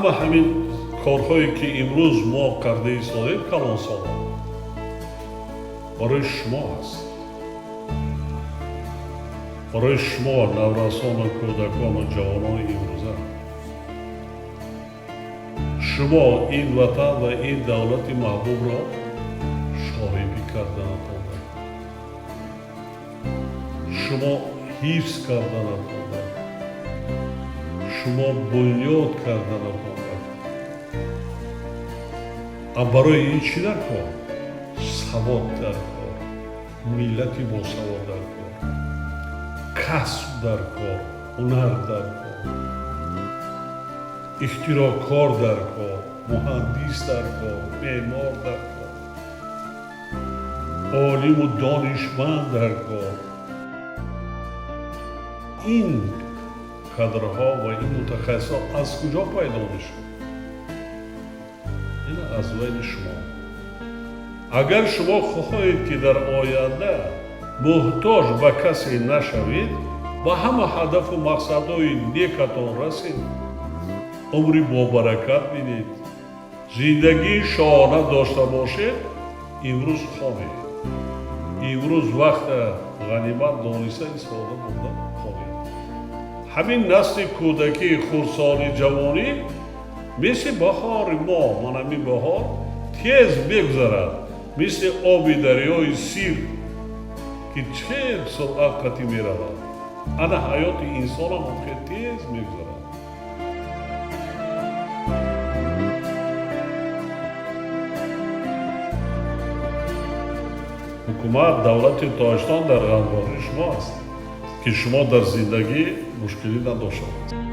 Ҳама ҳамин корҳое, ки имрӯз мо карда истодем, калонсолон, барои шумо аст, барои шумо, наврасону кӯдакону ҷавонони имрӯза. Шумо ин ватан ва ин давлати маҳбубро шоҳибӣ карданатон, шумо ҳифз карданатон, шумо бунёд карданатон. А барои ин чӣ дар кор? Савод дар кор, миллати босавод дар кор, касб дар кор, ҳунар дар кор, ихтироъкор дар кор, муҳандис дар кор, меъмор дар кор, олиму донишманд дар кор. Ин кадрҳо ва ин мутахассисҳо аз куҷо пайдо мешавад? Ин аз байни шумо. Агар шумо хоҳед, ки дар оянда муҳтоҷ ба касе нашавед, ба ҳама ҳадафу мақсадҳои некатон расед, умри бобаракат бинед, зиндагии шоҳона дошта бошед, имрӯз хонед. Имрӯз вақта ғанимат дониста истифода бурда хонед. Ҳамин насли кӯдакӣ, хурдсоли, ҷавонӣ мисли баҳори мо, ман ҳамин баҳор тез мегузарад, мисли оби дарёи Сир, ки чӣ суръат қатӣ меравад. Ана ҳаёти инсонам ҳам хеле тез мегузарад. Ҳукумат, давлати Тоҷикистон дар ғамхории шумо аст, ки шумо дар зиндагӣ мушкилӣ надошта бошед.